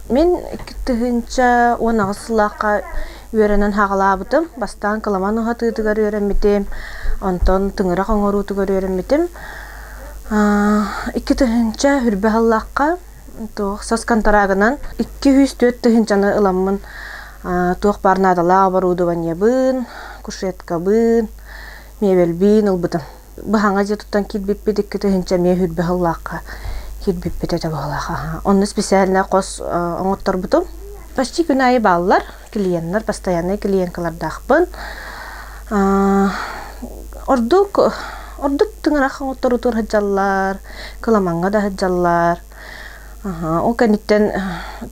Мин 2018 сыллаахха үөрэнэн саҕалаабытым. Бастаан кыламан уһатыытыгар үөрэммитим, онтон тыҥырах оҥоруутугар үөрэммитим. 2000 хүрбэ сыллаахха туох соцконтрагынан 204 тыһыынчаны ыламмын туох баар наадалаах оборудованиебын, кушеткабын, миэбэлбин ылбытым. Быһаҥа дьиэ туттан киирбиппит 2 тыһыынча эмиэ сүүрбэ сыллаахха киирбиппит этэ быһыылаах. Онно специальнай хос оҥотторбутум. Почти күн аайы бааллар клиеннар, постояннай клиенткалардаахпын. Ордук ордук тыҥырах оҥотторуутугар сылдьаллар, кыламаҥҥа да сылдьаллар. Ол кэнниттэн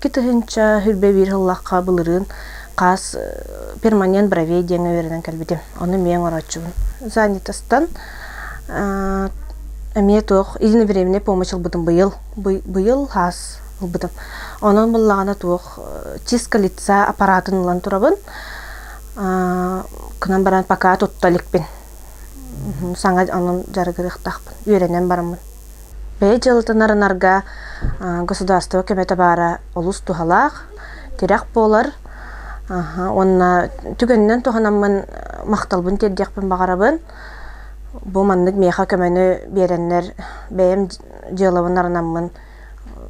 2 тыһыынча 21 сыллаахха былырыын хаас перманент бровей диэҥҥэ үөрэнэн кэлбитим. Ону эмиэ оҥорооччубун. Занятостан эмиэ туох единовременная помощь ылбытым быйыл. Быйыл хаас ылбытым. Онон буллаҕына туох чистка лица аппаратын ылан турабын. Кынан баран пока тутта иликпин. Саҥа онон дьарыгырыахтаахпын. Үөрэнэн бараммын. Бэйэ дьыалатын арынарга государство көмөтө баара олус туһалаах, тирэх буолар. Уонна түгэнинэн туһанаммын махталбын тиэрдиэхпин баҕарабын. Бу маннык миэхэ көмөнү биэрэннэр бэйэм дьыалабын арынаммын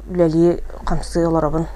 үлэлии хамсыы олоробун.